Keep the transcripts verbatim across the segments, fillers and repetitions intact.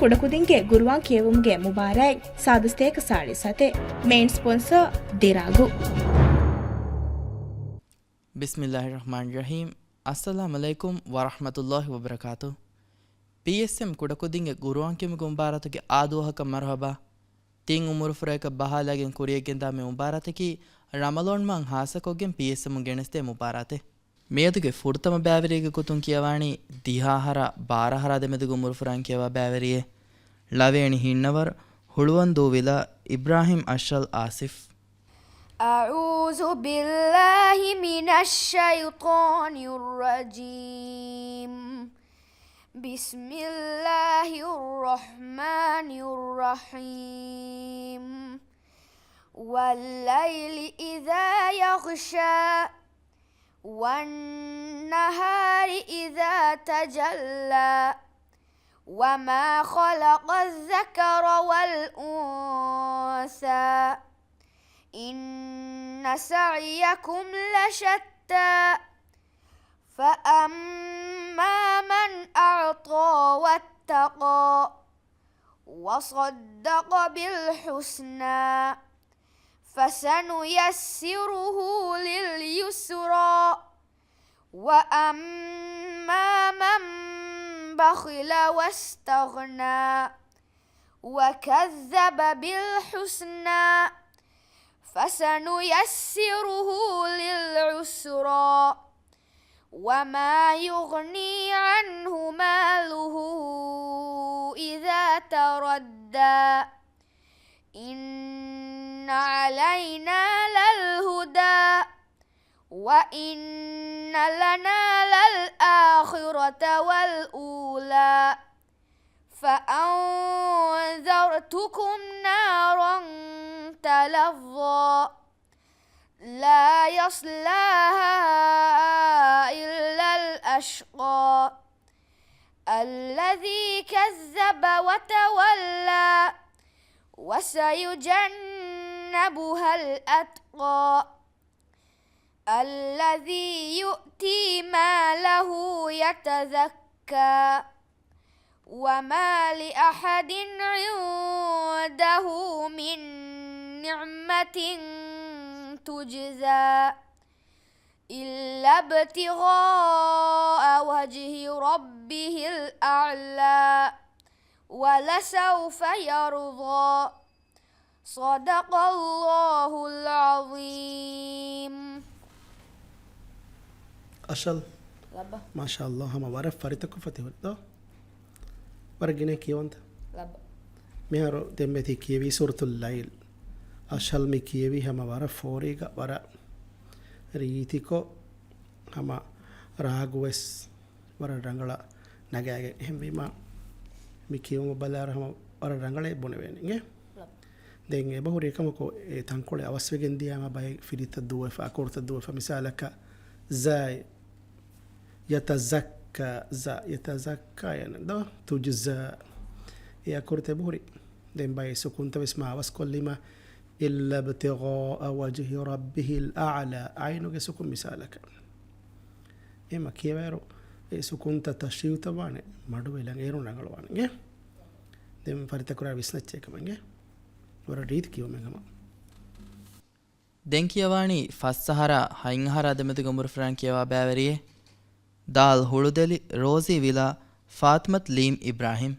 ކުޑަކުދިންގެ ގުރުއާން ކިޔެވުމުގެ މުބާރާތް ސާދަ ސަތޭކަ ސާޅީސް ސަތޭކަ. މެއިން ސްޕޮންސަރ ދިރާގު. ބިސްމިއްލާހި ރަޙްމާނި ރަޙީމް. އައްސަލާމު ޢަލައިކުމް ވަރަޙްމަތުﷲި ވަބަރަކާތު. ޕީއެސްއެމް ކުޑަކުދިންގެ ގުރުއާން ކިޔުމުގެ މުބާރާތުގެ އާދުވަހަކަށް މަރުޙަބާ. ތިން އުމުރުފުރަޔަކަށް ބަހާލައިގެން ކުރިޔަށްގެންދާ މި މުބާރާތަކީ ރަމަޟާން މަހަށް ހާއްސަކޮށްގެން ޕީއެސްއެމުން ގެނެސްދޭ މުބާރާތެއް. މިއަދުގެ ފުރަތަމަ ބައިވެރިއެއްގެ ގޮތުން ކިޔަވާނީ ދިހަ އަހަރާ ބާރަ އަހަރާ ދެމެދުގެ އުމުރުފުރާން ކިޔަވާ ބައިވެރިއެއް. ޅަވޭނި ހިންނަވަރު، ހުޅުވަންދޫ ވިލާ، އިބްރާހިމް އަޝްއަލް އާސިފް. أعوذ بالله من الشيطان الرجيم. بسم الله الرحمن الرحيم. والليل إذا يغشى. والنهار إذا تجلى. وما خلق الذكر والأنثى. إن سعيكم لشتى. فأما من أعطى واتقى. وصدق بالحسنى. فسنيسره لليسرى. وأما من بخل واستغنى. وكذب بالحسنى. فسنيسره للعسرى. وما يغني عنه ماله إذا تردى. إن علينا للهدى. وإن لنا للآخرة والأولى. فأنذرتكم نارا تلظى. لا يصلاها إلا الأشقى. الذي كذب وتولى. وسيجنبها الأتقى. الذي يؤتي ماله يتزكى. وما لأحد عنده من نعمة تجزى إلا ابتغاء وجه ربه الأعلى ولسوف يرضى. صدق الله العظيم. އަޝަލް. ލައްބަ. މާޝާﷲ، ހަމަ ވަރަށް ފަރިތަކު ފަތިހުރި ދޯ. ވަރަށް ގިނަ ކިޔަވަންތަ؟ ލައްބަ. މިހާރު ދެންމެ ތި ކިޔެވީ ސޫރަތުލް ލައިލް. އަޝަލް މި ކިޔެވީ ހަމަ ވަރަށް ފޯރީގަ ވަރަށް ރީތިކޮށް، ހަމަ ރާގުވެސް ވަރަށް ރަނގަޅަށް ނަގާގެން. އެހެންވީމަ، މި ކިޔުމަށް ބަލާއިރު ހަމަ ވަރަށް ރަނގަޅޭ ބުނެވޭނެ އިނގޭ. ދެން އެބަހުރި އެކަމަކު އެ ތަންކޮޅެއް އަވަސްވެގެން ދިޔާމަ ބައެއް ފިރިތައް ދުވެފަ، އަކުރުތައް ދުވެފަ، މިސާލަކަށް ޒާއި، ޔަތަޒައްކާ، ޒާ، ޔަތަޒައްކާ ޔާނެ ދޯ، ތުޖްޒާ. އެ އަކުރުތައް އެބަހުރި. ދެން ބައެއް ސުކުންތައް ވެސް މާ އަވަސްކޮށްލީމަ، إلا ابتغاء وجه ربه الأعلى، އައިނުގެ ސުކުން މިސާލަކަށް. އެމަ ކިޔަވާއިރު އެ ސުކުންތައް ތަޝްރީހުތައް ވާނެ، މަޑުވެލަން އޭރުން ރަނގަޅުވާނެ އިނގޭ. ދެން ފަރިތަކުރާ ވިސްނައްޗޭ ކަމެއް އިނގޭ. ވަރަށް ރީތި ކިޔުމެއް ހަމަ. ދެން ކިޔަވާނީ ފަސް އަހަރާ ހަތް އަހަރާ ދެމެދުގެ އުމުރުފުރާން ކިޔަވާ ބައިވެރިއެއް. ދާލް ހުޅުދެލި، ރޯޒީ ވިލާ، ފާތިމަތު ލީމް އިބްރާހިމް.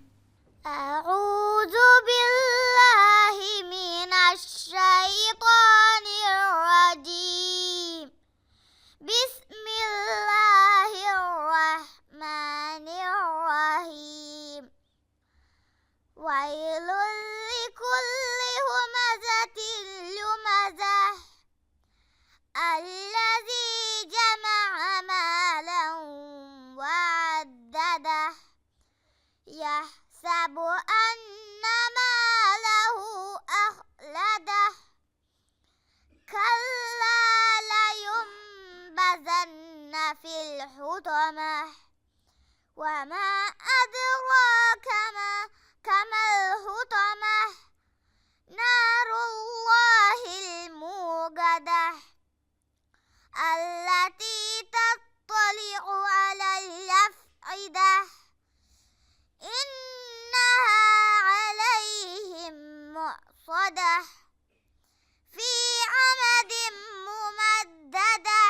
أعوذ بالله من الشيطان الرجيم. بسم الله الرحمن الرحيم. ويل لكل همزة لمزة. الذي جمع مالا وعدده. يحسب أن ماله أخلده. كلا لينبذن في الحطمة. وما أدراك ما، كما الحطمة. نار الله الموقدة. التي تطلع على الأفئدة. إنها صدح في عمد ممددة.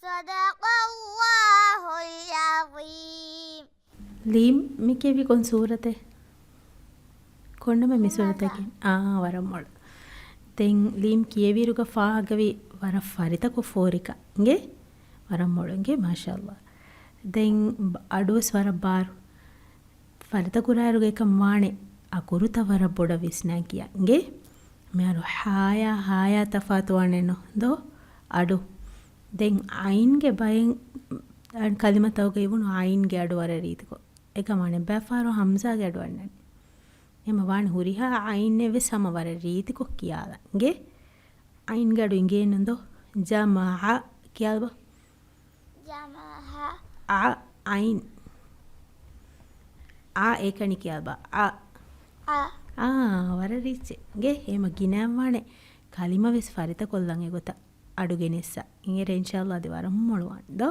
صدق الله العظيم. ލީމް މި ކެވި ކޮން ސޫރަތެއް؟ ކޮންނަމެ މި ހުމަޒާ. ސޫރަތަކީ؟ އާ، ވަރަށް މޮޅު. ދެން ލީމް ކިޔެވިއިރުގަ ފާހަގަވި ވަރަށް ފަރިތަކު ފޯރިކަ. އިނގޭ؟ ވަރަށް މޮޅު އިނގޭ، މާޝާﷲ. ދެން އަޑުވެސް ވަރަށް ބާރު. ފަރިތަކުރާއިރުގަ އެކަން ވާނެ އަކުރުތައް ވަރަށް ބޮޑަށް ވިސްނާ ކިޔާ. އިނގޭ؟ މިހާރު ހާޔާ ހާޔާ ތަފާތުވާނެ ނޯ ދޯ އަޑު. ދެން އައިންގެ ބައެއް ކަލިމަތަކުގައި ވުނު އައިންގެ އަޑު ވަރަށް ރީތިކޮށް. އެކަމާ ނެއްބައިފަހަރު ހަމްޒާގެ އަޑު އަންނަނީ. އެހެމަ ވާނެ ހުރިހާ އައިންއެއް ވެސް ހަމަ ވަރަށް ރީތިކޮށް ކިޔާލަން. އިނގޭ؟ އައިންގެ އަޑު އިނގޭނު ދޯ؟ ޖަމަޢަ ކިޔާލަބަ. ޖަމަޢަ. އަ، އައިން. އާ، އޭކަނި ކިޔާލަބަ. އަ. އަ. އާ، ވަރަށް ރީއްޗެއް. އިނގޭ؟ ހޭމަ ގިނައިން ވާނެ ކަލިމަ ވެސް ފަރިތަކޮށްލަން އެގޮތަށް އަޑު ގެނެއްސަ. އިނގޭ ރޭ، އިންޝާﷲ އަދި ވަރަށް މޮޅުވާނެ ދޯ.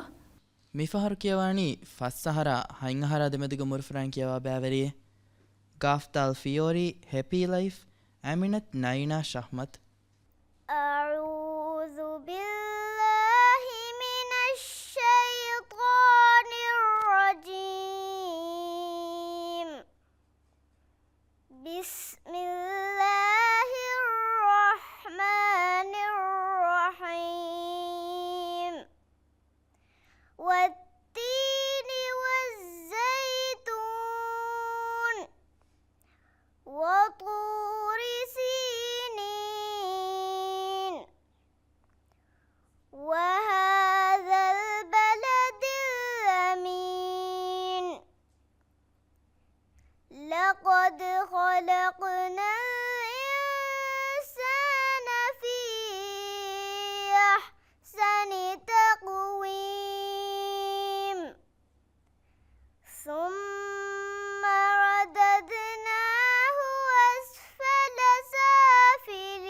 މިފަހަރު ކިޔަވާނީ ފަސް އަހަރާ ހަތް އަހަރާ ދެމެދުގެ މުރުފުރާން ކިޔަވާ ބައިވެރިއެއް. ގާފް ދާލް ފިޔޯރީ، ހެޕީ ލައިފް، އަމިނަތް ނައިނާ ޝަހްމަތް. أعوذ بالله من الشيطان الرجيم. بسم الله الرحمن الرحيم. والتين والزيتون. وطور سينين. وهذا البلد الأمين. لقد خلقنا الإنسان في أحسن تقويم. ثم رددناه أسفل سافلين.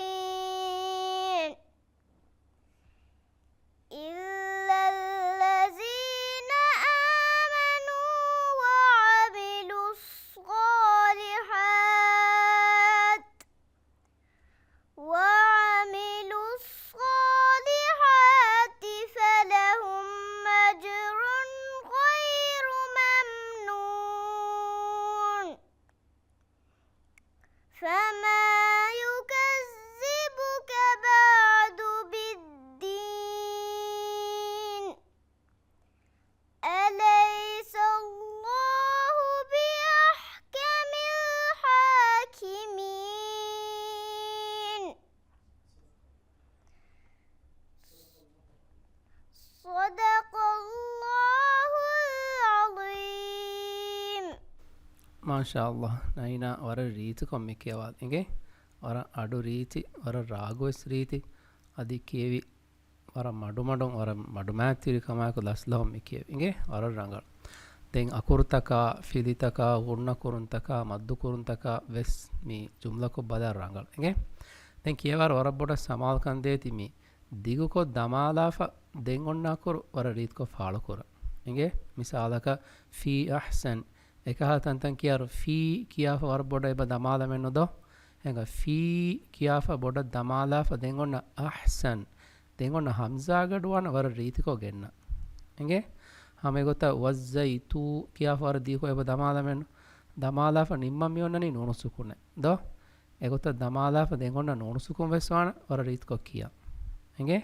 إلا الذين آمنوا وعملوا الصالحات، وعملوا الصالحات فلهم أجر غير ممنون. فما يكذبك بعد بالدين. أليس الله بأحكم الحاكمين. صدق الله العظيم. މާޝާﷲ. ނައިނާ ވަރަށް ރީތިކޮށް މި ކިޔަވާލި. އިނގޭ؟ ވަރަށް އަޑު ރީތި، ވަރަށް ރާގުވެސް ރީތި. އަދި ކިޔެވި ވަރަށް މަޑުމަޑުން، ވަރަށް މަޑުމާތިރި ކަމާއެކު ލަސްލަހުން މި ކިޔެވި. އިނގޭ؟ ވަރަށް ރަނގަޅު. ދެން އަކުރުތަކާ، ފިލިތަކާ، ޣުންނަ ކުރުންތަކާ، މައްދު ކުރުންތަކާ ވެސް މި ޖުމްލަކޮށް ބަލާ ރަނގަޅު. އިނގޭ؟ ދެން ކިޔަވާރު ވަރަށް ބޮޑަށް ސަމާލުކަން ދޭތީ މި ދިގުކޮށް ދަމާލާފަ ދެން އޮންނަ އަކުރު ވަރަށް ރީތިކޮށް ފާޅުކުރަން. އިނގޭ؟ މިސާލަކަށް، ފީ އަޙްސަން. އެކަހަލަ ތަންތަން ކިޔާރު ފީ ކިޔާފަ ވަރަށް ބޮޑަށް އެބަ ދަމާލަމެއްނު ދޯ؟ އެހެން ފީ ކިޔާފަ ބޮޑަށް ދަމާލާފަ ދެން އޮންނަ އަޙްސަން. ދެން އޮންނަ ހަމްޒާގެ އަޑު ވާން ވަރަށް ރީތިކޮށް ގެންނަ. އިނގޭ؟ ހަމަ އެގޮތަށް ވައްޒައިތޫ ކިޔާފަ ވަރަށް ދީކޮށް އެބަ ދަމާލަމެއްނު. ދަމާލާފަ ނިންމަން މި އޮންނަނީ ނޫނު ސުކުނެއް ދޯ؟ އެގޮތަށް ދަމާލާފަ ދެން އޮންނަ ނޫނު ސުކުން ވެސް ވާނެ ވަރަށް ރީތިކޮށް ކިޔާ. އިނގޭ؟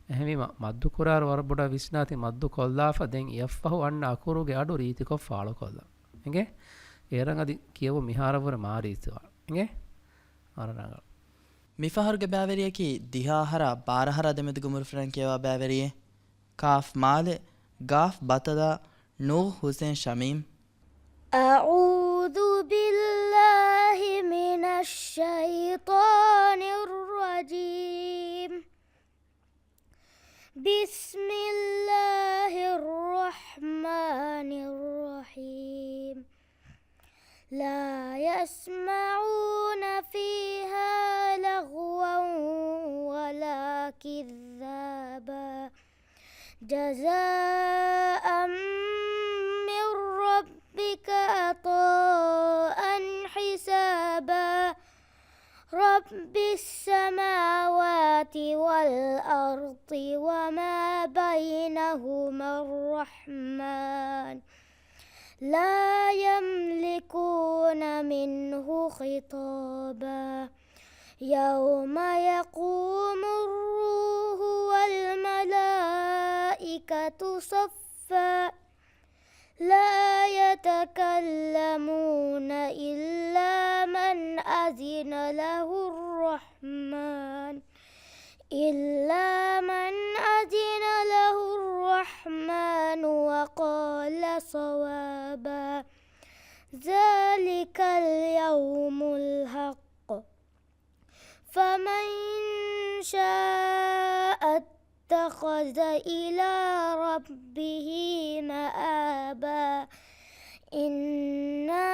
އެހެންވީމަ، މައްދު ކުރާރު ވަރަށް ބޮޑަށް ވިސްނާތި މައްދު ކޮށްލާފަ ދެން އެއަށްފަހު އަންނަ އަކުރުގެ އަޑު ރީތިކޮށް ފާޅުކޮށްލާ. އިނގޭ؟ އޭރަން އަދި ކިޔެވުން މިހާރަށްވުރެ މާ ރީތިވާ. އިނގޭ؟ ވަރަށް ރަނގަޅު. މިފަހަރުގެ ބައިވެރިޔަކީ ދިހަ އަހަރާ ބާރަ އަހަރާ ދެމެދުގެ މުރުފުރާން ކިޔަވާ ބައިވެރިއެއް. ކާފް މާލެ، ގާފް ބަތަލާ، ނޫ ހުސެން ޝަމީމް. أعوذ بالله من الشيطان الرجيم. بسم الله الرحمن الرحيم. لا يسمعون فيها لغوا ولا كذابا. جزاء من ربك عطاء حسابا. رب السماوات والأرض وما بينهما الرحمن لا يملكون منه خطابا يوم يقوم الروح والملائكة صفا لا يتكلمون إلا من أذن له الرحمن إلا من أذن له الرحمن وقال صوابا ذلك اليوم الحق فمن شاء اتخذ إلى ربه مآبا إنا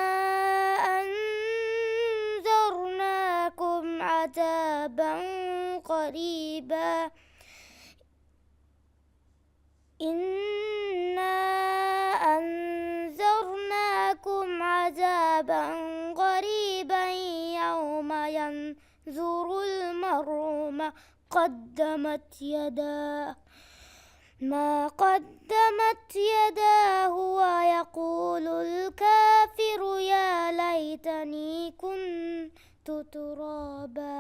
أنذرناكم عذابا قريبا إنا أنذرناكم عذابا قريبا يوم ينظر المرء ما قدمت يداه ما قدمت يداه ويقول الكافر يا ليتني كنت ترابا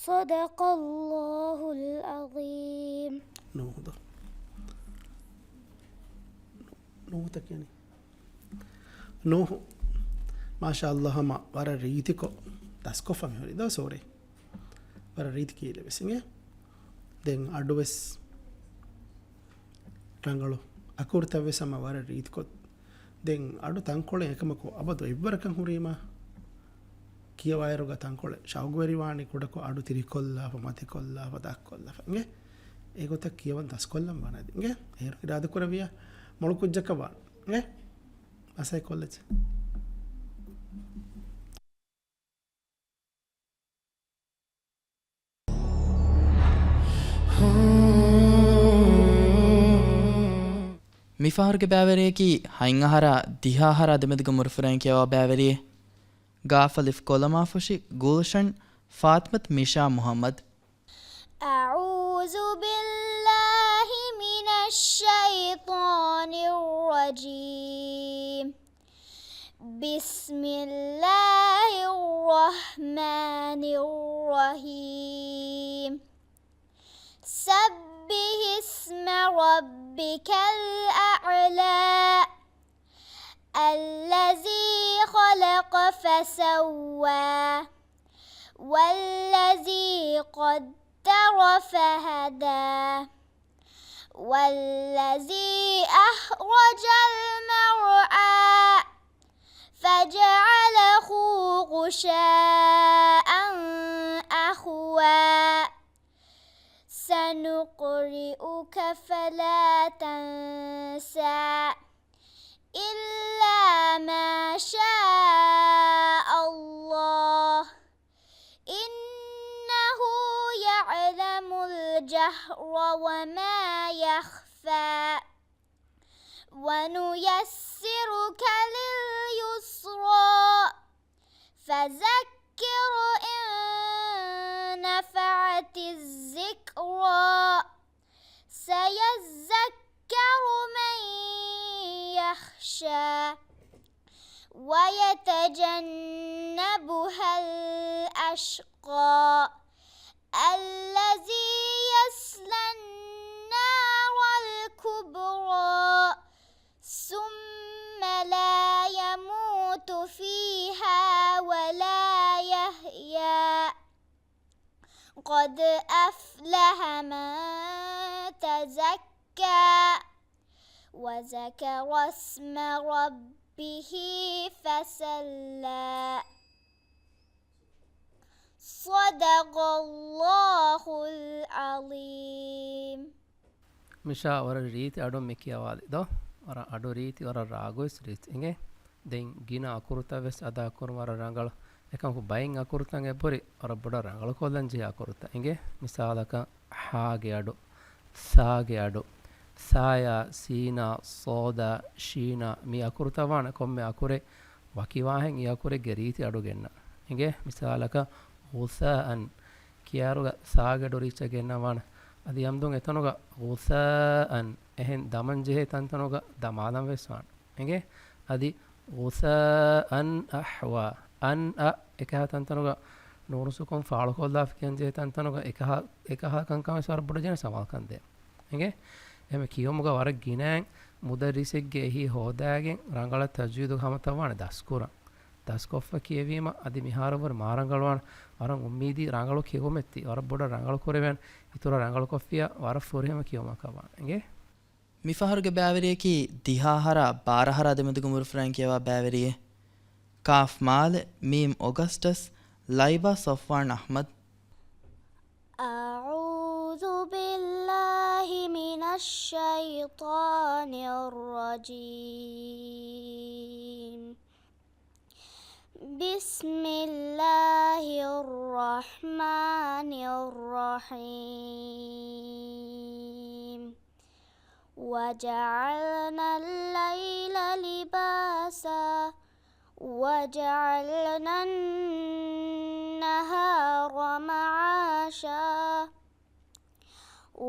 صدق الله العظيم. ނޫހު ދޯ؟ ނޫހުތަ ކިޔަނީ؟ ނޫހު. މާޝާﷲ، ހަމަ ވަރަށް ރީތިކޮށް ދަސްކޮށްފަ މިހުރި ދޯ ސޫރަތް. ވަރަށް ރީތި ކީއްލެވެސް އިނގޭ. ދެން އަޑުވެސް ރަނގަޅު. އަކުރުތައްވެސް ހަމަ ވަރަށް ރީތިކޮށް. ދެން އަޑު ތަންކޮޅެއް އެކަމަކު އަބަދު އެއްވަރަކަށް ހުރީމާ ކިޔަވާއިރުގަ ތަންކޮޅެއް ޝައުގުވެރިވާނީ ކުޑަކޮށް އަޑު ތިރިކޮށްލާފަ، މަތިކޮށްލާފަ، ދަށްކޮށްލާފަ އިނގޭ. އެގޮތަށް ކިޔަވަން ދަސްކޮށްލަން ވާނެ އަދި އިނގޭ. އޭރު އިރާދަކުރެއްވިޔާ މޮޅު ކުއްޖަކަށް ވާނެ އިނގޭ. އަސައި ކޮށްލައްޗެ. މިފަހަރުގެ ބައިވެރިޔަކީ ހަތް އަހަރާ ދިހަ އަހަރާ ދެމެދުގެ މުރަފުރައިން ކިޔަވާ ބައިވެރިއެއް. ގާފަލިފު ކޮލަމާފުށި ގުލްޝަން ފާތިމަތު މިޝާ މުޙައްމަދު. أعوذ بالله من الشيطان الرجيم. بسم الله الرحمن الرحيم. سبح اسم ربك الأعلى. الذي خلق فسوى. والذي قدر فهدى. والذي أخرج المرعى. فجعله غثاء أحوى. سنقرئك فلا تنسى. إلا ما شاء الله. إنه يعلم الجهر وما يخفى. ونيسرك لليسرى. فذكر إن نفعت الذكرى. سيذكر من يخشى. ويتجنبها الأشقى. الذي يصلى النار الكبرى. ثم لا يموت فيها ولا يحيا. قد أفلح من تزكى. وذكر اسم ربه فصلى. صدق الله العظيم. މިޝާ ވަރަށް ރީތި އަޑުން މި ކިޔަވާލި ދޯ؟ ވަރަށް އަޑު ރީތި، ވަރަށް ރާގުވެސް ރީތި އިނގޭ. ދެން ގިނަ އަކުރުތައް ވެސް އަދާކުރުން ވަރަށް ރަނގަޅު. އެކަމަކު ބައެއް އަކުރުތައް އެބުރި ވަރަށް ބޮޑަށް ރަނގަޅުކޮށްލަން ޖެހޭ އަކުރުތައް އިނގޭ. މިސާލަކަށް ހާގެ އަޑު، ސާގެ އަޑު، ސާޔާ، ސީނާ، ސޯދާ، ޝީނާ، މި އަކުރުތައް ވާނެ ކޮންމެ އަކުރެއް ވަކިވާހެން އެ އަކުރެއްގެ ރީތި އަޑު ގެންނަ. އިނގޭ މިސާލަކަށް ޣުސާއަން ކިޔާރުގަ ސާގެ ޑޮރީޗަށް ގެންނަވާނެ. އަދި އަމްދުން އެތަނުގަ ޣުސާއަން އެހެން ދަމަން ޖެހޭ ތަންތަނުގަ ދަމާލަން ވެސް ވާނެ. އެނގޭ؟ އަދި ޣުސާއަން އަޙްވާ. އަން އަ އެކަހަ ތަންތަނުގަ ނޫނު ސުކުން ފާޅުކޮށްލާފަ ކިޔަން ޖެހޭ ތަންތަނުގަ އެކަހަ، އެކަހަ ކަންކަން ވެސް ވަރަށް ބޮޑަށް ޖެހޭނެ ސަމާލުކަން ދޭ. އެނގޭ؟ އެހެން ކިޔުމުގަ ވަރަށް ގިނައިން މުދައްރިސެއްގެ އެހީ ހޯދާގެން ރަނގަޅަށް ތަޖްވީދުގެ ހަމަތައް ވާނެ ދަސްކުރަން. ދަސްކޮށްފަ ކިޔެވީމަ އަދި މިހާރު ވަރަށް މާރަނގަޅުވާނެ. ވަރަށް އުއްމީދީ ރަނގަޅު ކިޔުމެއް ތި ވަރަށް ބޮޑަށް ރަނގަޅު ކުރެވޭނެ. އިތުރަށް ރަނގަޅުކޮށްފިއްޔާ ވަރަށް ފުރިހަމަ ކިޔުމަކަށް ވާނެ. އެނގޭ؟ މިފަހަރުގެ ބައިވެރިޔަކީ ދިހަ އަހަރާ ބާރަ އަހަރާ ދެމެދުގެ މުރުފުރައިން ކިޔަވާ ބައިވެރިއެއް. ކާފް މާލެ، މީމް އޮގަސްޓަސް، ލައިބާ ޞަފްވާން އަޙްމަދު. أعوذ بالله من الشيطان الرجيم. بسم الله الرحمن الرحيم. وجعلنا الليل لباسا وجعلنا النهار معاشا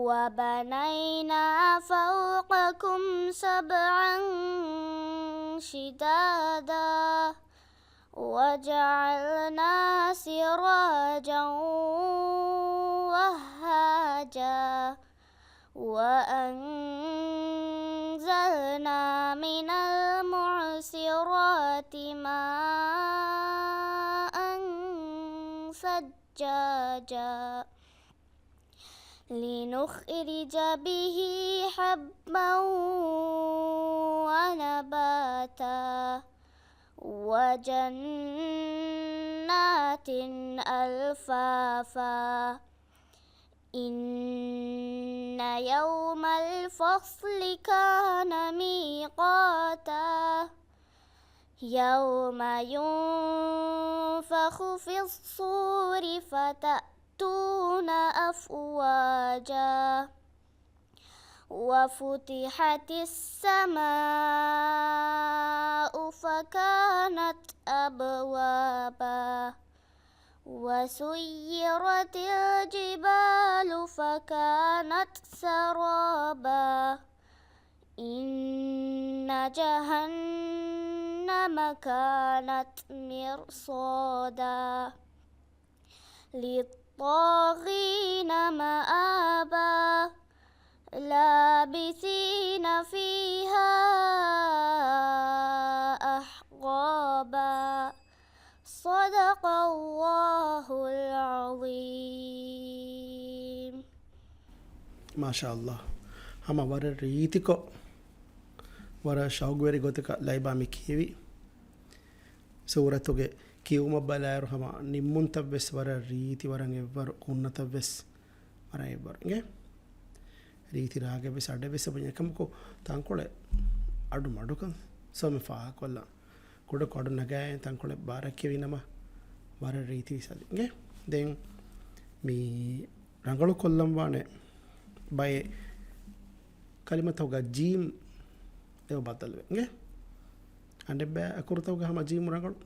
وبنينا فوقكم سبعا شدادا وجعلنا سراجا وهاجا وأنزلنا من المعصرات ماء ثجاجا لنخرج به حبا ونباتا وجنات ألفافا إن يوم الفصل كان ميقاتا يوم ينفخ في الصور فتأتون أفواجا وفتحت السماء فكانت أبوابا وسيرت الجبال فكانت سرابا إن جهنم كانت مرصادا للطاغين مآبا لابثين فيها أحقابا صدق الله العظيم. މާޝާﷲ. ހަމަ ވަރަށް ރީތިކޮށް، ވަރަށް ޝައުގުވެރި ގޮތަކަށް ލައިބާ މި ކިޔެވި. ސޫރަތުގެ ކިޔުމަށް ބަލާއިރު ހަމަ ނިންމުންތައް ވެސް ވަރަށް ރީތި، ވަރަށް އެއްވަރު، ހުންނަތައް ވެސް ވަރަށް އެއްވަރު. އިނގޭ؟ ރީތި ރާގެއް ވެސް އަޑެއް ވެސް އެބަ އެކަމަކު ތަންކޮޅެއް އަޑު މަޑުކަން ސޯމެ ފާހަގަކޮށްލަން. ކުޑަކޮށް އަޑު ނަގާއިން ތަންކޮޅެއް ބާރަށް ކިޔެވި ނަމަ ވަރަށް ރީތި ވިސް އަދި. އިނގޭ؟ ދެން މި ރަނގަޅު ކޮށްލަން ވާނެ ބައެއް ކަލިމަތަކުގަ ޖީމް އެބަ ބަދަލުވޭ. އިނގޭ؟ އަނެއްބައި އަކުރުތަކުގަ ހަމަ ޖީމު ރަނގަޅު.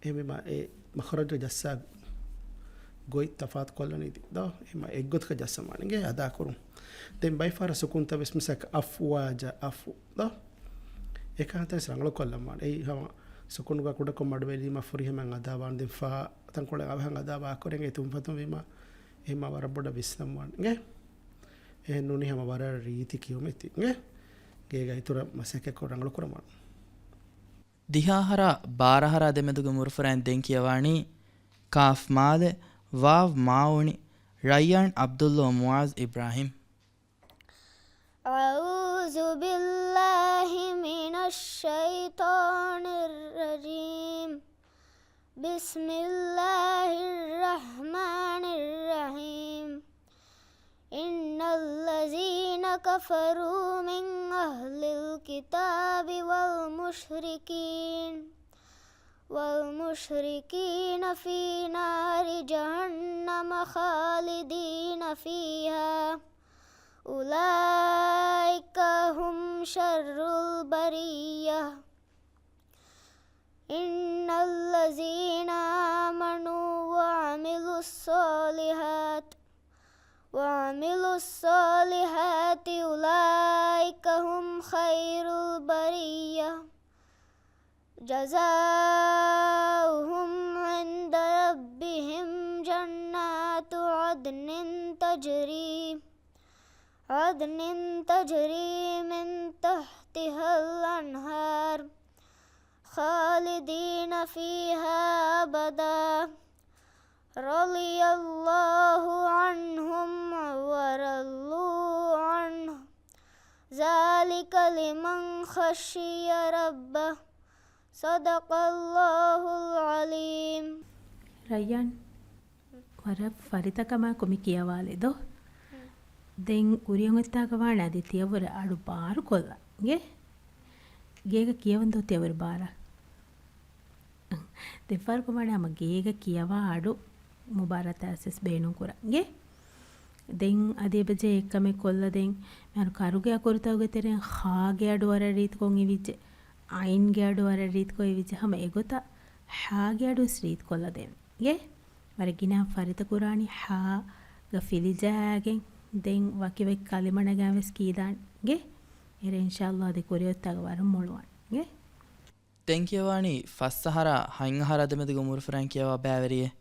އެހެންވީމަ އެ މަޚްރަޖު ޖައްސާ ގޮތް ތަފާތު ކޮށްލަނީ ތި ދޯ؟ އެހެންވީމަ އެއްގޮތަކަށް ޖައްސަން ވާނެ. އިނގޭ؟ އަދާ ކުރުން. ދެން ބައިފަހަރަށް ސުކުންތައް ވެސް މިސާލަކަށް އަފްވާޖަ އަފު ދޯ؟ އެކަހަންތައް ވެސް ރަނގަޅު ކޮށްލަން ވާނެ. އެއީ ހަމަ ސުކުނުގަ ކުޑަކޮށް މަޑުވެލީމަ ފުރިހަމައިން އަދާ ވާނެ. ދެން ފާ ތަންކޮޅެއް އަވަހަށް އަދާ ވާކުރެން އެ ތުންފަތުން ވީމަ އެހެންވީމަ ވަރަށް ބޮޑަށް ވިސްނަން ވާނެ. އިނގޭ؟ އެހެން ނޫނީ ހަމަ ވަރަށް ރީތި ކިޔުމެއް ތި. އިނގޭ؟ ގޭގަ އިތުރަށް މަސައްކަތްކޮށް ރަނގަޅު ކުރަން ވާނެ. ދިހަ އަހަރާ ބާރަ އަހަރާ ދެމެދުގެ މުރުފުރައިން ދެން ކިޔަވާނީ ކާފް މާލެ ވާވް މާ އުނި ރައްޔާން ޢަބްދުﷲ މުޢާޒް އިބްރާހިމް. أعوذ بالله من الشيطان الرجيم. بسم الله الرحمن الرحيم. إن الذين كفروا من أهل الكتاب والمشركين، والمشركين في نار جهنم خالدين فيها، أولئك هم شر البرية. إن الذين آمنوا الصالحات وعملوا الصالحات أولئك هم خير البرية جزاؤهم عند ربهم جنات عدن تجري عدن تجري من تحتها الأنهار خالدين فيها أبدا رضي الله عنهم ورضوا عنه ذلك لمن خشي ربه صدق الله العظيم. ރައްޔާން، ވަރަށް ފަރިތަކަމާއެކު މި ކިޔަވާލެ ދޯ؟ ދެން ކުރިއަށް އޮތްތާގަ ވާނެ އަދި ތިޔަވަރު އަޑު ބާރުކޮށްލަން. އިނގޭ؟ ގޭގަ ކިޔަވަން ދޯ ތިޔަވަރު ބާރަށް؟ ދެފަހަރަކު ވާނެ ހަމަ ގޭގަ ކިޔަވާ އަޑު މުބާރާތަށް އަސްވެސް ބޭނުން ކުރަން. އިނގޭ؟ ދެން އަދި އެބަޖެހޭ އެއްކަމެއް ކޮށްލަ ދެން މިހާރު ކަރުގެ އަކުރުތަކުގެ ތެރެއިން ޚާގެ އަޑު ވަރަށް ރީތިކޮށް އިވިއްޖެ، ޢައިންގެ އަޑު ވަރަށް ރީތިކޮށް އިވިއްޖެ ހަމަ އެގޮތަށް ޙާގެ އަޑުވެސް ރީތިކޮށްލަ ދެން. އިނގޭ؟ ވަރަށް ގިނަ ފަރިތަކުރާނީ ޙާގަ ފިލިޖައިގެން ދެން ވަކިވަކި ކަލިމަ ނަގާން ވެސް ކީދާނެ. އިނގޭ؟ އޭރު އިންޝާﷲ އަދި ކުރިއޮތްތާގަ ވަރަށް މޮޅުވާނެ. އިނގޭ؟ ދެން ކިޔަވާނީ ފަސް އަހަރާ ހަތް އަހަރާ ދެމެދުގެ އުމުރުފުރާން ކިޔަވާ ބައިވެރިއެއް.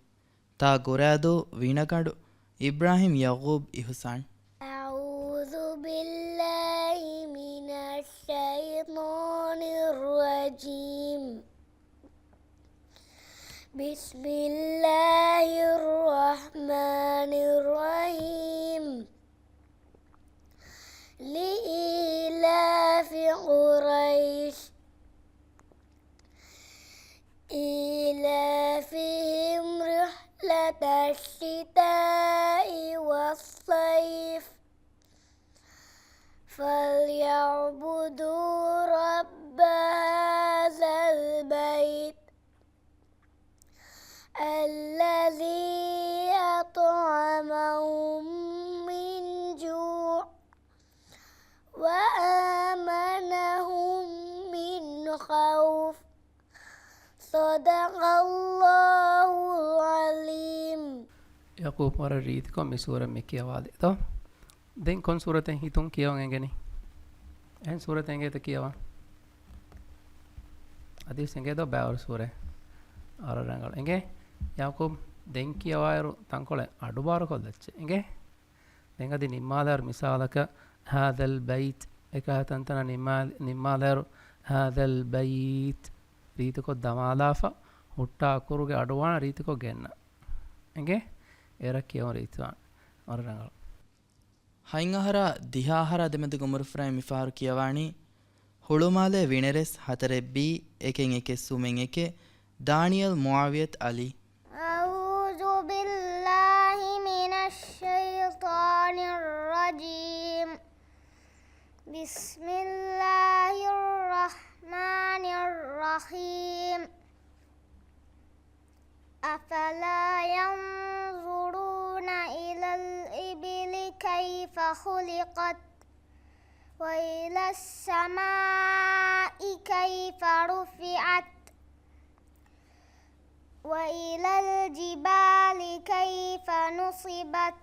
ތާ ގުރާދޫ ވީނަގަނޑު އިބްރާހިމް ޔަޢުޤޫބް އިޙުސާން. أعوذ بالله من الشيطان الرجيم. بسم الله الرحمن الرحيم. لإيلاف قريش إيلافهم رحلة الشتاء والصيف فليعبدوا رب هذا البيت الذي أطعمهم من جوع وآمنهم من خوف. صدق الله العظيم. ޔަޢުޤޫބް ވަރަށް ރީތިކޮށް މި ސޫރަ މި ކިޔަވާލި ތޯ؟ ދެން ކޮން ސޫރަތެއް ހިތުން ކިޔަވަން އެނގެނީ؟ އެހެން ސޫރަތެއް އެނގޭތަ ކިޔަވާ؟ އަދިވެސް އެނގޭތޯ ބައިވަރު ސޫރައެއް؟ ވަރަށް ރަނގަޅު. އެނގޭ؟ ޔަޢުޤޫބް ދެން ކިޔަވާއިރު ތަންކޮޅެއް އަޑުބާރުކޮށްލައްޗޭ. އެނގޭ؟ ދެން އަދި ނިންމާލާއިރު މިސާލަކަށް هذا البيت އެކަހަލަ ތަންތަނަށް ނިންމާ-، ނިންމާލާއިރު هذا البيت ރީތިކޮށް ދަމާލާފަ ހުއްޓާ އަކުރުގެ އަޑުވާން ރީތިކޮށް ގެންނަ. އެނގޭ؟ އޭރަށް ކިޔަވަން ރީތިވާން. ވަރަށް ރަނގަޅު. ހަތް އަހަރާ ދިހަ އަހަރާ ދެމެދުގެ އުމުރުފުރާން މިފަހަރު ކިޔަވާނީ ހުޅުމާލޭ ވިނެރެސް ހަތަރެއް ބީ އެކެއް އެކެއް ސުމެއް އެކެއް ދާނިޔަލް މުޢާވިޔަތު ޢަލީ. أعوذ بالله من الشيطان الرجيم. بسم الله الرحمن الرحيم. أفلا ينظرون إلى الإبل كيف خلقت وإلى السماء كيف رفعت وإلى الجبال كيف نصبت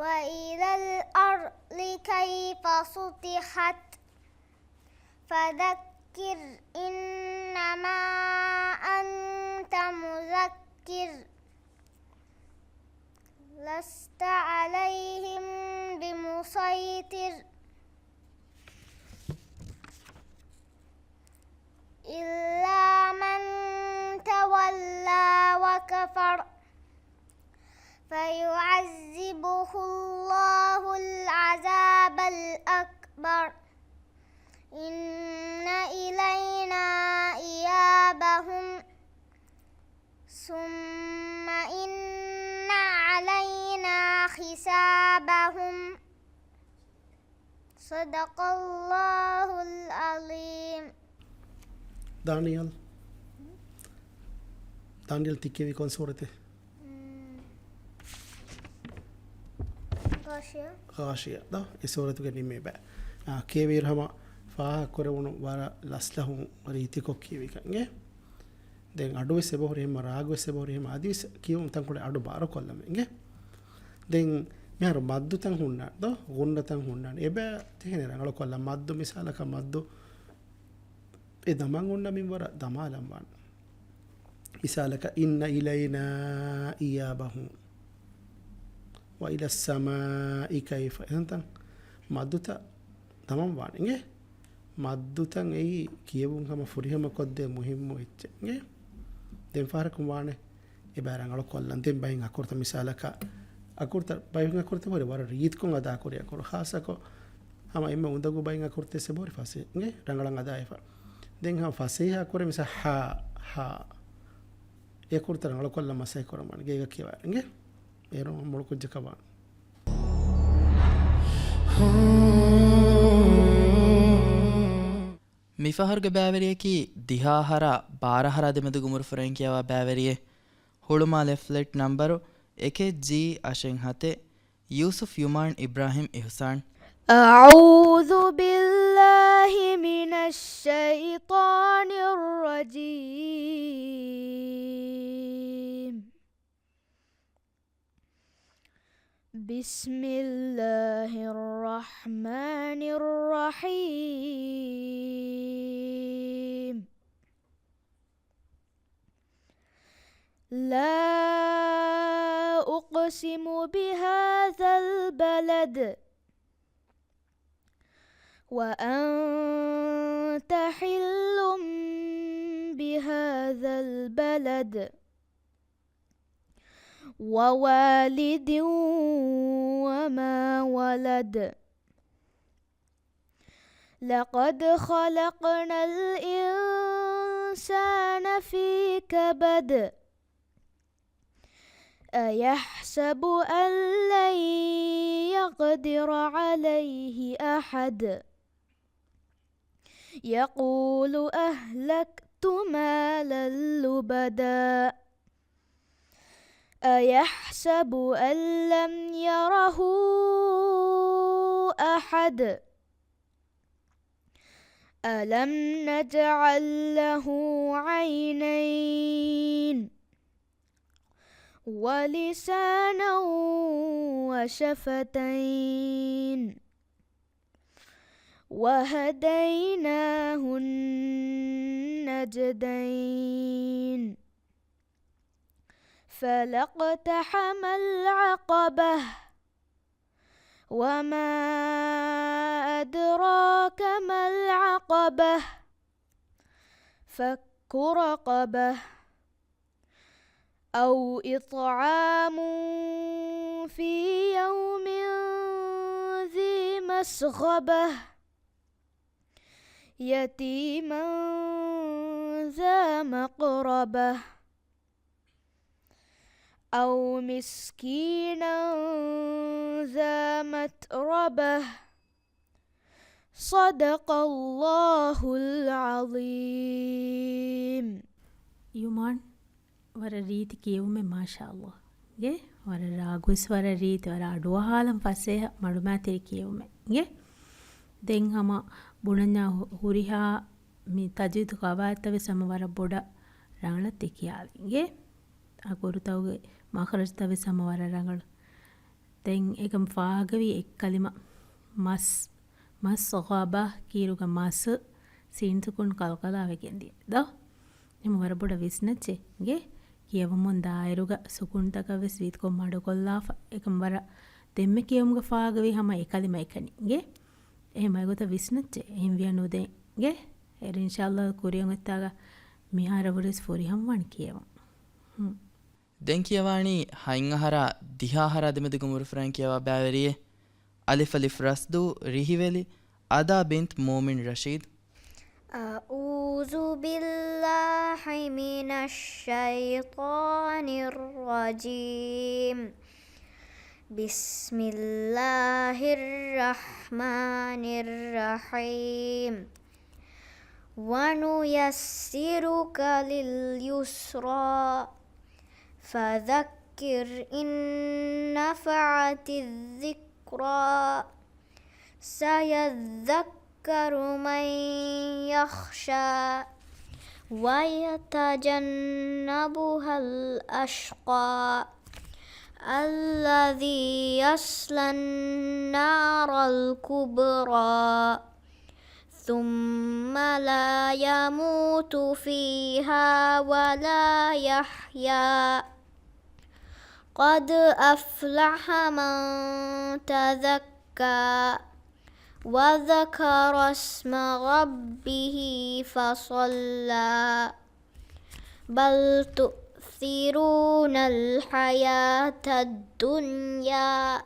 وإلى الأرض كيف سطحت فذكر إنما أنت مذكر لست عليهم بمسيطر إلا من تولى وكفر فيعذبه الله العذاب الأكبر إن إلينا إيابهم ثم إن علينا حسابهم. صدق الله العظيم. ދާނިޔަލް. ދާނިޔަލް ތި ކިޔެވީ ކޮން ސޫރަތެއް؟ މް، ޣާޝިޔާ. ޣާޝިޔާ. ދޯ، އެ ސޫރަތުގެ ނިންމީ ބައި. އާ، ކިޔެވިއިރު ހަމަ ފާހަގަކުރެވުނު ވަރަށް ލަސްލަހުން ރީތިކޮށް ކިޔެވިކަން. އިނގޭ؟ ދެން އަޑުވެސް އެބަހުރި ހެމަ، ރާގުވެސް އެބަހުރި ހެމަ، އަދިވެސް ކިޔުން ތަންކޮޅެއް އަޑު ބާރުކޮށްލަމެ އިނގޭ. ދެން މިހާރު މައްދުތައް ހުންނާނެ ދޯ، ގުންނަތައް ހުންނާނެ. އެބަ ތިހެނެ ރަނގަޅުކޮށްލަ މައްދު މިސާލަކަށް މައްދު އެ ދަމަން އޮންނަ މިންވަރަށް ދަމާލަން ވާނެ. މިސާލަކަށް، إِنَّ إِلَيْنَا إِيَابَهُمْ وَإِلَى السَّمَاءِ كَيْفَ. އެހެންތަން މައްދުތައް ދަމަން ވާނެ އިނގޭ. މައްދުތައް އެއީ ކިޔެވުން ހަމަ ފުރިހަމަ ކޮށްދޭ މުހިއްމު އެއްޗެއް އިނގޭ. ދެން ފަހަރަކުން ވާނެ އެބަ ރަނގަޅު ކޮށްލަން. ދެން ބައިން އަކުރުތައް މިސާލަކަށް، އަކުރުތައް، ބައިން އަކުރުތައް ހުރި ވަރަށް ރީތިކޮށް އަދާކުރި އަކުރު. ޚާއްޞަކޮށް ހަމަ އެންމެ އުނދަގޫ ބައިން އަކުރުތައް އެބަހުރި ފަސޭހަ އިނގޭ، ރަނގަޅަށް އަދާވެފަ. ދެން ހަމަ ފަސޭހަ އަކުރެއް މިސާ ހާ، ހާ. އެ އަކުރުތައް ރަނގަޅު ކޮށްލަން މަސައްކަތް ކުރަމާނެ ގޭގަ ކިޔަވާ އިނގޭ. އޭރު މޮޅު ކުއްޖަކަށް ވާނެ. މިފަހަރުގެ ބައިވެރިޔަކީ ދިހަ އަހަރާ ބާރަ އަހަރާ ދެމެދު ގުމުރުފުރެން ކިޔަވާ ބައިވެރިއެއް. ހުޅުމާލެ ފްލެޓް ނަންބަރު އެކެއް ޖީ އަށެއް ހަތެއް، ޔޫސުފް ޔުމާން އިބްރާހިމް އިހުސާން. أعوذ بالله من الشيطان الرجيم. بسم الله الرحمن الرحيم. لا أقسم بهذا البلد وأنت حل بهذا البلد ووالد وما ولد. لقد خلقنا الإنسان في كبد. أيحسب أن لن يقدر عليه أحد. يقول أهلكت مالا لبدا. أيحسب أن لم يره أحد. ألم نجعل له عينين ولسانا وشفتين وهديناه النجدين. فلا اقتحم العقبة. وما أدراك ما العقبة. فك رقبة. أو إطعام في يوم ذي مسغبة. يتيما ذا مقربة. أو مسكينا ذا متربة. صدق الله العظيم. ޔުމާން، ވަރަށް ރީތި ކިޔެވުމެއް، މާޝާﷲ. ގޭ ވަރަށް ރާގުވެސް ވަރަށް ރީތި، ވަރަށް އަޑުއަހާލަން ފަސޭހަ މަޑުމައިތިރި ކިޔެވުމެއް. ގޭ ދެން ހަމަ ބުނަންޏާ ހު-، ހުރިހާ މި ތަޖްވީދު ގަވާއިދުތައް ވެސް ހަމަ ވަރަށް ބޮޑަށް ރަނގަޅަށް ތި ކިޔާލި. އިނގޭ އަކުރުތަކުގެ މަޚްރަޖުތައް ވެސް ހަމަ ވަރަށް ރަނގަޅު. ދެން އެކަމް ފާހަގަވީ އެއްކަލިމަ މަސް، މަސް ޣަބަ ކީރުގަ މަސް ސީން ސުކޫން ކަލްކަލާ ވެގެން ދިޔަ ދޯ؟ އެހެން ވަރަށް ބޮޑަށް ވިސްނައްޗޭ. އިނގޭ ކިޔަވަމުން ދާއިރުގަ ސުކޫންތަކަށް ވެސް ވީތިކޮށް މަޑުކޮށްލާފަ. އެކަމް ވަރަށް ދެންމެ ކިޔެވުމުގަ ފާހަގަވީ ހަމަ އެކަލިމަ އެކަނި. އިނގޭ އެހެން މައިގޮތަށް ވިސްނައްޗޭ. އެހެން ވިޔަ ނުދޭ. އިނގޭ އޭރު އިންޝާﷲ ކުރިއަށް އޮތްތާގަ މިހާރަށް ވުރެސް ފުރިހަމަވާން ކިޔެވުން. ހުން. ދެން ކިޔަވާނީ ހަތް އަހަރާ ދިހަ އަހަރާ ދެމެދު ގުމުރުފުރެން ކިޔަވާ ބައިވެރިއެއް. އަލިފް އަލިފް ރަސްދޫ ރިހިވެލި. އަދާ ބިންތް މޫމިން ރަޝީދު. أعوذ بالله من الشيطان الرجيم. بسم الله الرحمن الرحيم. ونيسرك لليسرى. فذكر إن نفعت الذكرى. سيذكر من يخشى. ويتجنبها الأشقى الذي يصلى النار الكبرى ثم لا يموت فيها ولا يحيا قد أفلح من تزكى وذكر اسم ربه فصلى بل تؤثرون الحياة الدنيا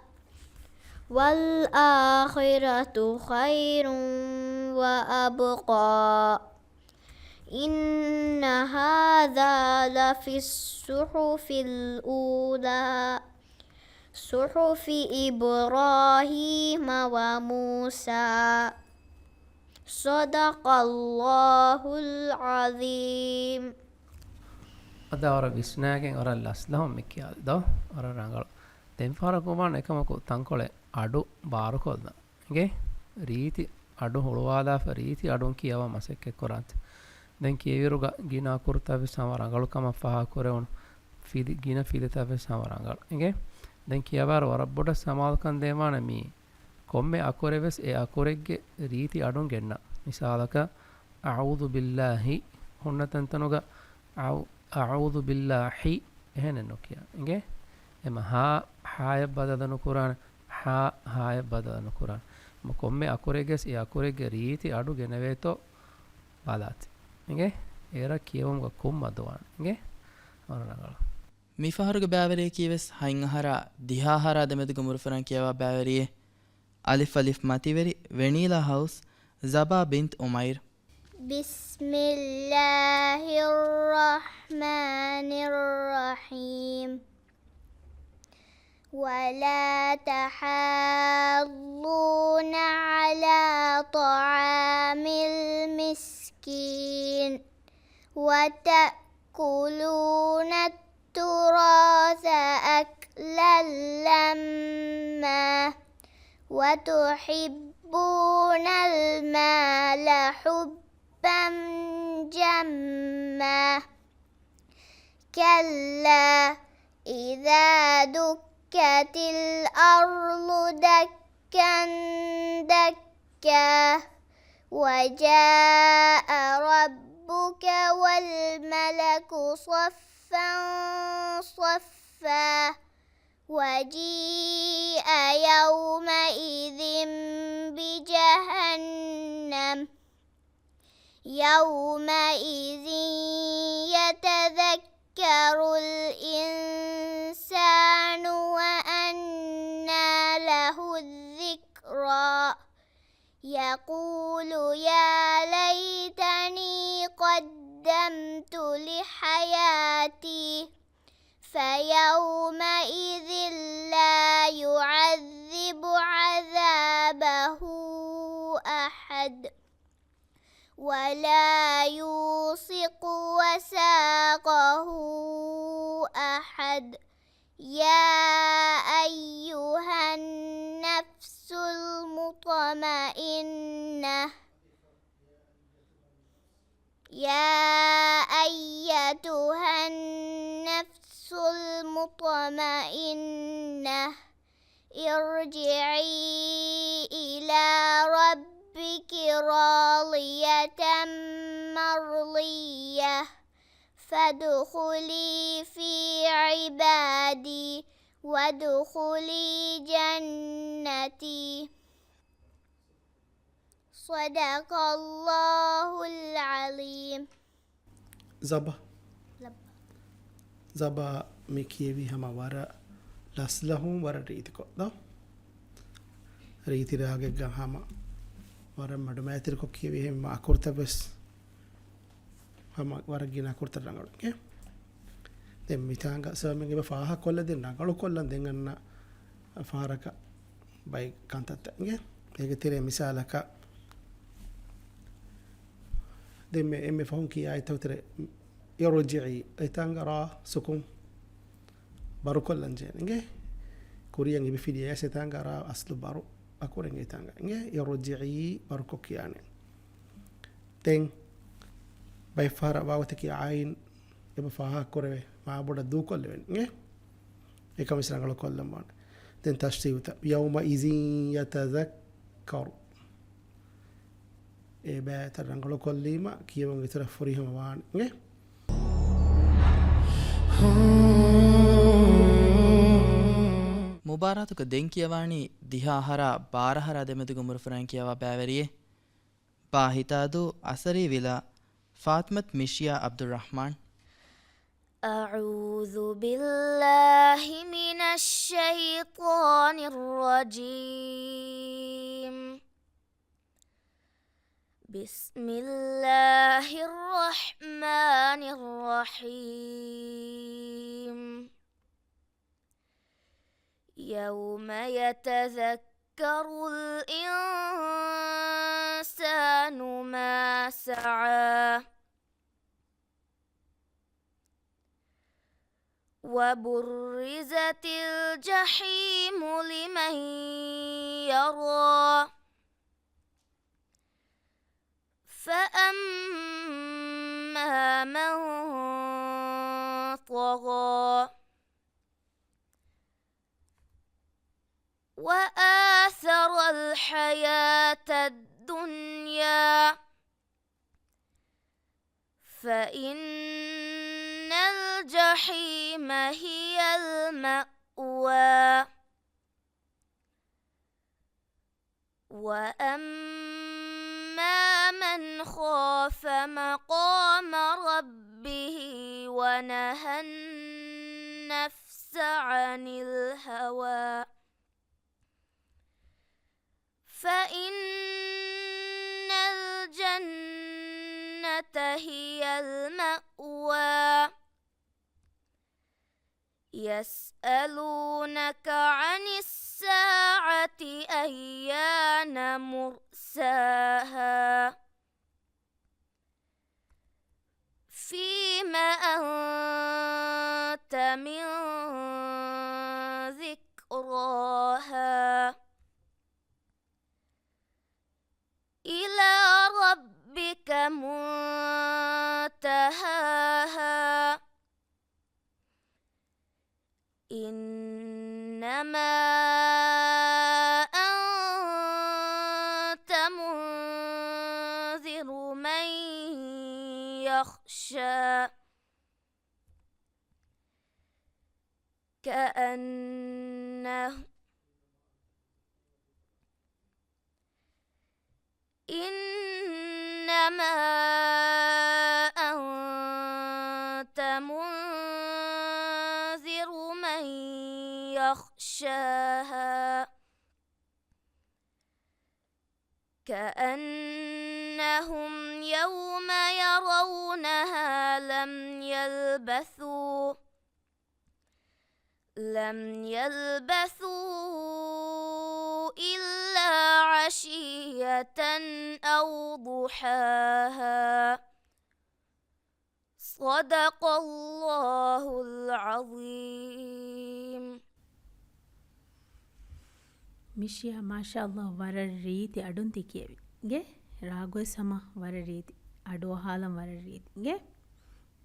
والآخرة خير وأبقى إن هذا لفي الصحف الأولى صحف إبراهيم وموسى صدق الله العظيم. އަދި ވަރަށް ވިސްނާގެން ވަރަށް ލަސްލަހުން މި ކިޔާލި ދޯ؟ ވަރަށް ރަނގަޅު. ދެން ފަހަރަކު ވާން އެކަމަކު ތަންކޮޅެއް އަޑު ބާރުކޮށްލަން. އިނގޭ؟ ރީތި އަޑު ހުޅުވާލާފަ ރީތި އަޑުން ކިޔަވަން މަސައްކަތް ކުރާންތަ؟ ދެން ކިޔެވިއިރުގަ ގިނަ އަކުރުތައް ވެސް ހަމަ ރަނގަޅު ކަމަށް ފާހަގަކުރެވުނު. ފިލި، ގިނަ ފިލިތައް ވެސް ހަމަ ރަނގަޅު. އިނގޭ؟ ދެން ކިޔަވާއިރު ވަރަށް ބޮޑަށް ސަމާލުކަން ދޭންވާނެ މީ ކޮންމެ އަކުރެއް ވެސް އެ އަކުރެއްގެ ރީތި އަޑުން ގެންނަ. މިސާލަކަށް، أعوذ بالله ހުންނަ ތަންތަނުގަ އައު-، أعوذ بالله އެހެނެއް ނުކިޔާ. އިނގޭ؟ އެމަ ހާ، ހާޔަށް ބަދަލު ނުކުރާނެ، ހާ، ހާޔަށް ބަދަލު ނުކުރާނެ. މަ ކޮންމެ އަކުރެއްގެސް އެ އަކުރެއްގެ ރީތި އަޑު ގެނެވޭތޯ ބަލާތި. އިނގޭ؟ އޭރަށް ކިޔެވުމުގަ ކުށްމަދުވާނެ. އިނގޭ؟ ވަރަށް ރަނގަޅު. މިފަހަރުގެ ބައިވެރިޔަކީ ވެސް ހަތް އަހަރާ ދިހަ އަހަރާ ދެމެދުގެ މުރައްފަރާން ކިޔަވާ ބައިވެރިއެއް. އަލިފް އަލިފް މަތިވެރި، ވެނީލާ ހައުސް، ޒަބާ ބިންތް އުމައިރް. بسم الله الرحمن الرحيم. ولا تحاضون على طعام المسكين وتأكلون التراث أكلا لما وتحبون المال حبا جما كلا إذا دكت الأرض دكا دكا وجاء ربك والملك صفا صفا وجيء يومئذ بجهنم يومئذ يتذكر الإنسان وأنى له الذكرى يقول يا ليتني قدمت لحياتي فيومئذ لا يعذب عذابه أحد ولا يوثق وثاقه أحد يا أيها النفس المطمئنة يا أيتها النفس المطمئنة ارجعي إلى ربك راضية مرضية فادخلي في عبادي وادخلي جنتي. صدق الله العظيم. ޒަބާ. ޒަބާ. ޒަބާ މި ކިޔެވީ ހަމަ ވަރަށް ލަސްލަހުން ވަރަށް ރީތިކޮށް ދޯ؟ ރީތި ރާގެއްގަ ހަމަ ވަރަށް މަޑުމައިތިރިކޮށް ކިޔެވީ ހެން އަކުރުތައް ވެސް ހަމަ ވަރަށް ގިނަ އަކުރުތައް ރަނގަޅު. އިނގޭ؟ ދެން މިތާނގަ ސަމިން އެބަ ފާހަކޮށްލަ ދެން ރަނގަޅުކޮށްލަން ދެން އަންނަ ފަހަރަކަށް ބައި ކަންތައްތައް އިނގޭ. އޭގެ ތެރޭ މިސާލަކަށް ދެންމެ އެންމެ ފަހުން ކިޔާ އެތައް ތެރޭ އިރުޖިޢީ އެތާނގަ ރާ ސުކުން ބަރުކޮށްލަން ޖެހޭނެ އިނގޭ. ކުރިޔަށް އިބިފިލި އެސް އެތާނގަ ރާ އަސްލު ބަރު އަކުރެން އެތާނގަ އިނގޭ. އިރުޖިޢީ ބަރުކޮށް ކިޔާނެ. ދެން ބައެއްފަހަރަށް ވާވުތަކީ އާއިން އެބަ ފާހަގަކުރެވޭ މާބޮޑަށް ދޫކޮށްލެވެން އިނގޭ. އެކަމަށް ރަނގަޅު ކޮށްލަން ވާނެ. ދެން ތަޝްދީދުތައް. يَوْمَئِذٍ يَتَذَكَّرُ. އެ ބައިތައް ރަނގަޅު ކޮށްލީމަ ކިޔެވުން އިތުރަށް ފުރިހަމަ ވާނެ އިނގޭ. މުބާރާތުގަ ދެން ކިޔަވާނީ ދިހަ އަހަރާ ބާރަ އަހަރާ ދެމެދުގެ އުމުރުފުރާން ކިޔަވާ ބައިވެރިއެއް. ބާ ހިތާދޫ، އަސަރީ ވިލާ، ފާތިމަތު މިޝިޔާ ޢަބްދުއްރަޙްމާން. أعوذ بالله من الشيطان الرجيم. بسم الله الرحمن الرحيم. يوم يتذكر الإنسان ما سعى. وبرزت الجحيم لمن يرى. فأما من طغى. وآثر الحياة الدنيا. فإن الجحيم هي المأوى. وأما من خاف مقام ربه ونهى النفس عن الهوى. فإن الجنة هي المأوى. يسألونك عن الساعة أيان مرساها. فيم أنت من ذكراها. إلى ربك منتهاها. إنما أنت منذر من يخشى. كأنه إنما أنت منذر من يخشاها. كأنهم يوم يرونها لم يلبثوا لم يلبثوا إلا عشية أو ضحاها. صدق الله العظيم. މިޝިޔާ، މާޝާﷲ، ވަރަށް ރީތި އަޑުން ތި ކިޔެވި. ގެ ރާގުވެސް ހަމަ ވަރަށް ރީތި، އަޑުއަހާލަން ވަރަށް ރީތި. ގެ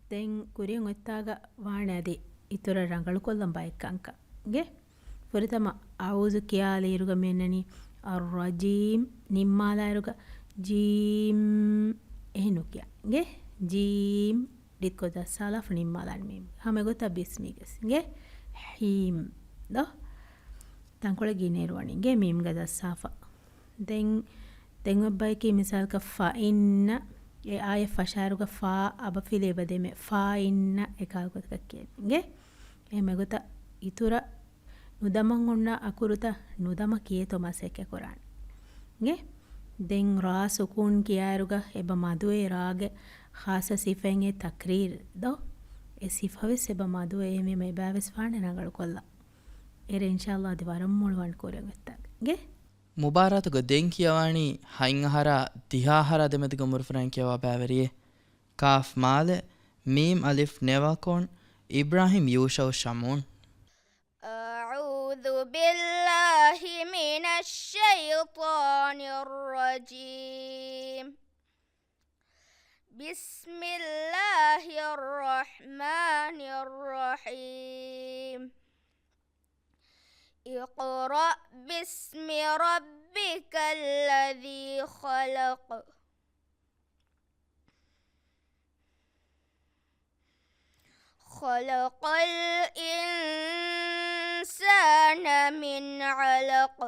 ދެން ކުރިއަށް އޮތްތާގަ ވާނެ އަދި އިތުރަށް ރަނގަޅުކޮށްލަން ބައެއް ކަންކަން. ގެ ފުރަތަމަ އައޫޒު ކިޔާލިއިރުގަ މިއަންނަނީ އައްރަޖީމް، ނިންމާލާއިރުގަ ޖީމް އެހެން ނުކިޔާ. ގެ ޖީމް ޑިތްކޮށް ޖައްސާލާފަ ނިންމާލާނެ މީމް. ހަމަ ގޮތަށް ބިސްމީގެސް. ގެ ހީމް ދޯ. ތަންކޮޅެއް ގިނައިރު ވަނީ. ގެ މީމްގަ ޖައްސާފަ. ދެން، ދެން އޮތް ބަޔަކީ މިސާލަކަށް ފައިންނަ، އެ އާޔަތް ފަށާއިރުގަ ފާ އަބަފިލި އެބަ ދެމެ. ފާއިންނަ އެކާލު ގޮތަކަށް ކިޔަނީ. ގެ އެހެން ގޮތަށް އިތުރަށް ނުދަމަން އޮންނަ އަކުރުތައް ނުދަމަ ކިޔޭތޯ މަސައްކަތް ކުރާނެ. ގެ ދެން ރާ ސުކޫން ކިޔާއިރުގަ އެބަ މަދުވޭ ރާގެ ޚާއްޞަ ސިފައެއް ތަކްރީރު ދޯ. އެ ސިފަވެސް އެބަ މަދުވޭ އެހެންވީމަ އެބައިވެސް ވާނެ ރަނގަޅުކޮށްލަން. އޭރު އިންޝާﷲ އަދި ވަރަށް މޮޅުވާނެ ކުރިއަށް އޮތްތާގަ. ގެ މުބާރާތުގަ ދެން ކިޔަވާނީ ހަތް އަހަރާ ދިހަ އަހަރާ ދެމެދުގެ އުމުރުފުރާން ކިޔަވާ ބައިވެރިއެއް. ކާފް މާލެ، މީމް އަލިފް ނެވަކޮން، އިބްރާހިމް ޔޫޝައު ޝަމޫން. أعوذ بالله من الشيطان الرجيم. بسم الله الرحمن الرحيم. اقرأ باسم ربك الذي خلق. خلق الإنسان من علق.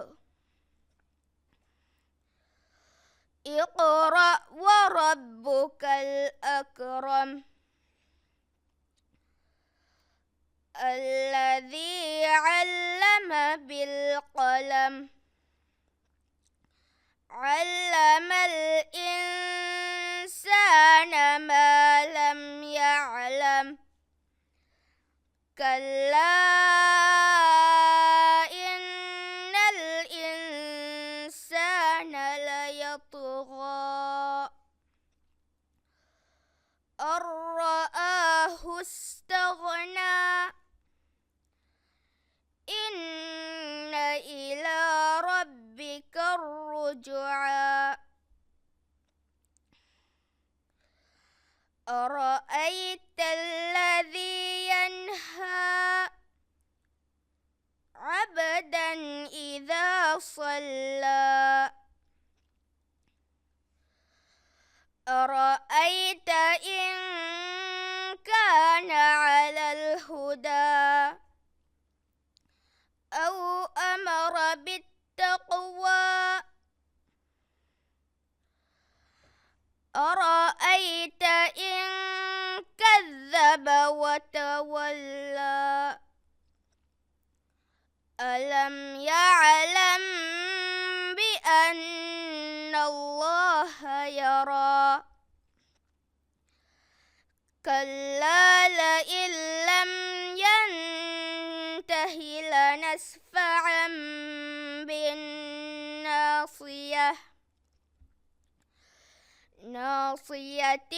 اقرأ وربك الأكرم. الذي علم بالقلم. علم الإنسان ما لم يعلم. كلا إن الإنسان ليطغى. أن رآه استغنى. إن إلى ربك الرجعى. أرأيت الذي ينهى عبدا إذا صلى. أرأيت إن كان على الهدى أو أمر بالتقوى. أرأيت إن كذب وتولى. ألم يعلم بأن الله يرى. كلا لئن لم ينته لنسفعا بالناصية. ناصية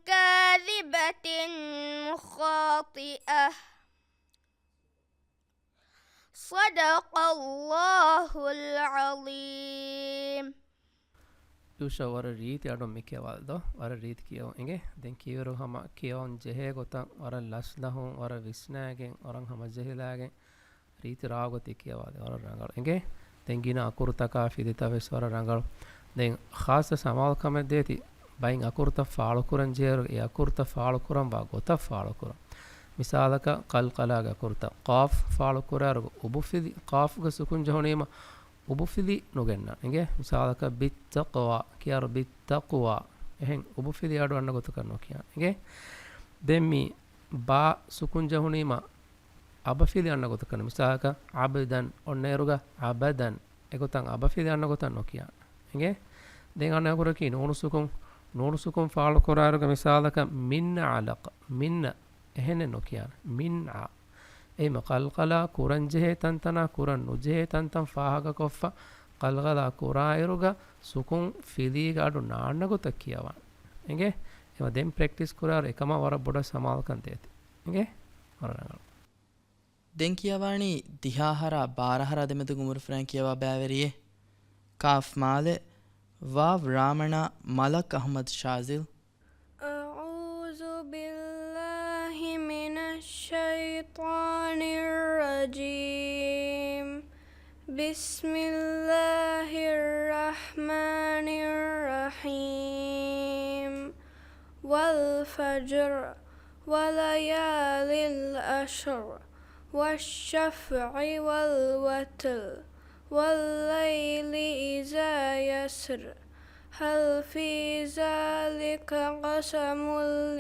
كاذبة خاطئة. صدق الله العظيم. ޔޫޝައު ވަރަށް ރީތި އަޑުން މި ކިޔަވާލަދޯ. ވަރަށް ރީތި ކިޔެވުން އިނގޭ. ދެން ކީއިރު ހަމަ ކިޔަވަން ޖެހޭ ގޮތަށް ވަރަށް ލަސްލަހުން، ވަރަށް ވިސްނާގެން، ވަރަށް ހަމަޖެހިލާގެން ރީތި ރާގޮތެއް ކިޔަވާލެ. ވަރަށް ރަނގަޅު އިނގޭ. ދެން ގިނަ އަކުރުތަކާ ފިލިތައް ވެސް ވަރަށް ރަނގަޅު. ދެން ޚާއްޞަ ސަމާލުކަމެއް ދޭތި. ބައިން އަކުރުތައް ފާޅުކުރަން ޖެހޭއިރު އެ އަކުރުތައް ފާޅުކުރަންވާ ގޮތަށް ފާޅުކުރަން. މިސާލަކަށް ޤަލްޤަލާގެ އަކުރުތައް ޤާފް ފާޅުކުރާއިރު އުބުފިލި ޤާފްގަ ސުކުން ޖެހުނީމަ އުބުފިލި ނުގެންނާނެ އިނގޭ. މިސާލަކަށް ބިއްތަޤްވާ ކިޔާއިރު ބިއްތަޤްވާ. އެހެން އުބުފިލި އަޑު އަންނަ ގޮތަކަށް ނުކިޔާނެ އިނގޭ. ދެން މި ބާ ސުކުން ޖެހުނީމަ އަބަފިލި އަންނަ ގޮތަކަށް. މިސާލަކަށް ޢަބްދަން އޮންނައިރުގަ ޢަބަދަން. އެގޮތަށް އަބަފިލި އަންނަ ގޮތަށް ނުކިޔާނެ އިނގޭ. ދެން އަނެއް އަކުރަކީ ނޫނު ސުކުން. ނޫނު ސުކުން ފާޅުކުރާއިރުގަ މިސާލަކަށް މިން ޢަލަޤް. މިން އެހެނެއް ނުކިޔާނެ. މިން ޢަ. އެހެންމަ ޤަލްޤަލާ ކުރަންޖެހޭ ތަންތަނާ ކުރަން ނުޖެހޭ ތަންތަން ފާހަގަކޮށްފަ، ޤަލްޤަލާ ކުރާއިރުގަ ސުކުން ފިލީގެ އަޑު ނާންނަ ގޮތަށް ކިޔަވާނެ އިނގޭ. އެމަ ދެން ޕްރެކްޓިސް ކުރާއިރު އެކަމާ ވަރަށް ބޮޑަށް ސަމާލުކަން ދޭތި އިނގޭ. ވަރަށް ރަނގަޅު. ދެން ކިޔަވާނީ ދިހަ އަހަރާ ބާރަ އަހަރާ ދެމެދު އުމުރު ފުރައިން ކިޔަވާ ބައިވެރިއެއް. ޤާފް މާލެ، ވާވް ރާމަނާ، މަލަކް އަޙްމަދު ޝާޒިލް. أعوذ بالله من الشيطان الرجيم. بسم الله الرحمن الرحيم. والفجر وليال عشر والشفع والوتر والليل إذا يسر هل في ذلك قسم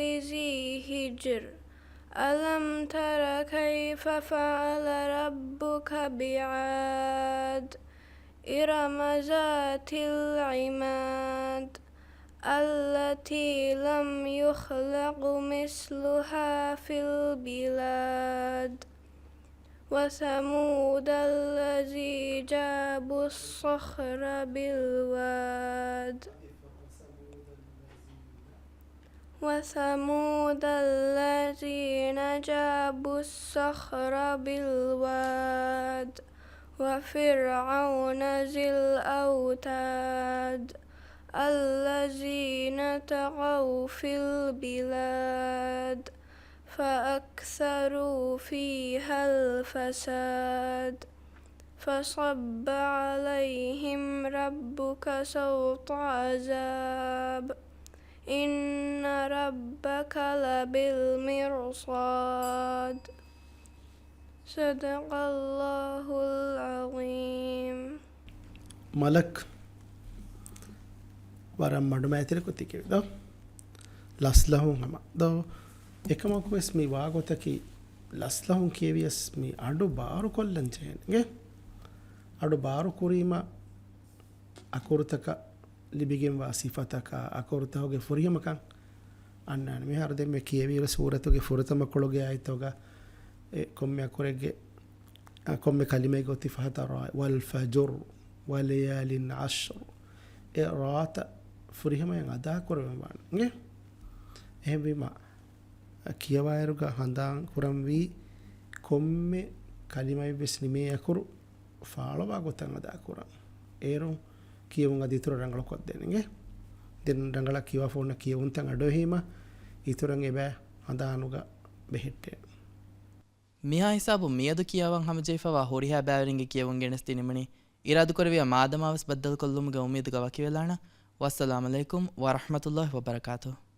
لذي حجر ألم تر كيف فعل ربك بعاد إرم ذات العماد التي لم يخلق مثلها في البلاد وثمود الذي جابوا الصخر بالواد وثمود الذين جابوا الصخر بالواد وفرعون ذي الأوتاد الذين طغوا في البلاد فأكثروا فيها الفساد فصب عليهم ربك سوط عذاب إن ربك لبالمرصاد. صدق الله العظيم. މަލަކް، ވަރަށް މަޑުމައިތިރިކޮށް ތިކެވި ދޯ. ލަސްލަހުން ހަމަ ދޯ. އެކަމަކުވެސް މި ވާގޮތަކީ ލަސްލަހުން ކިޔެވިޔަސް މި އަޑު ބާރުކޮށްލަން ޖެހޭނެ. އަޑު ބާރު ކުރީމަ އަކުރުތަކަށް ލިބިގެންވާ ސިފަތަކާ އަކުރުތަކުގެ ފުރިހަމަކަން އަންނާނެ. މިހާރު ދެން މި ކިޔެވިއިރު ސޫރަތުގެ ފުރަތަމަ ކޮޅުގެ އާޔަތުގަ އެ ކޮންމެ އަކުރެއްގެ، އަ، ކޮންމެ ކަލިމައެއްގެ އޮތީ ފަހަތަށް ރާ، والفجر وليال عشر. އެ ރާތައް ފުރިހަމައިން އަދާކުރެވެން ވާނެ. އިނގޭ؟ އެހެންވީމަ، ކިޔަވާއިރުގަ ހަނދާން ކުރަންވީ ކޮންމެ ކަލިމައެއްވެސް ނިމޭ އަކުރު ފާޅުވާ ގޮތަށް އަދާކުރަން. އޭރުން ކިޔެވުން އަދި އިތުރަށް ރަނގަޅުކޮށްދޭނެ. އިނގޭ؟ ދެން ރަނގަޅަށް ކިޔަވާފަ އޮންނަ ކިޔެވުންތައް އަޑުއެހީމަ އިތުރަށް އެބަ ހަނދާނުގަ ބެހެއްޓޭނެ. މިހާ ހިސާބުން މިއަދު ކިޔަވަން ހަމަޖެހިފަވާ ހުރިހާ ބައިވެރިންގެ ކިޔެވުން ގެނެސްދިނީމަނީ، އިރާދަކުރެއްވިޔާ މާދަމާވެސް ބައްދަލުކޮށްލުމުގެ އުއްމީދުގަ ވަކިވެލާނަން. ވައްސަލާމް ޢަލައިކުމް ވަރަޙްމަތުﷲި ވަބަރަކާތުހު.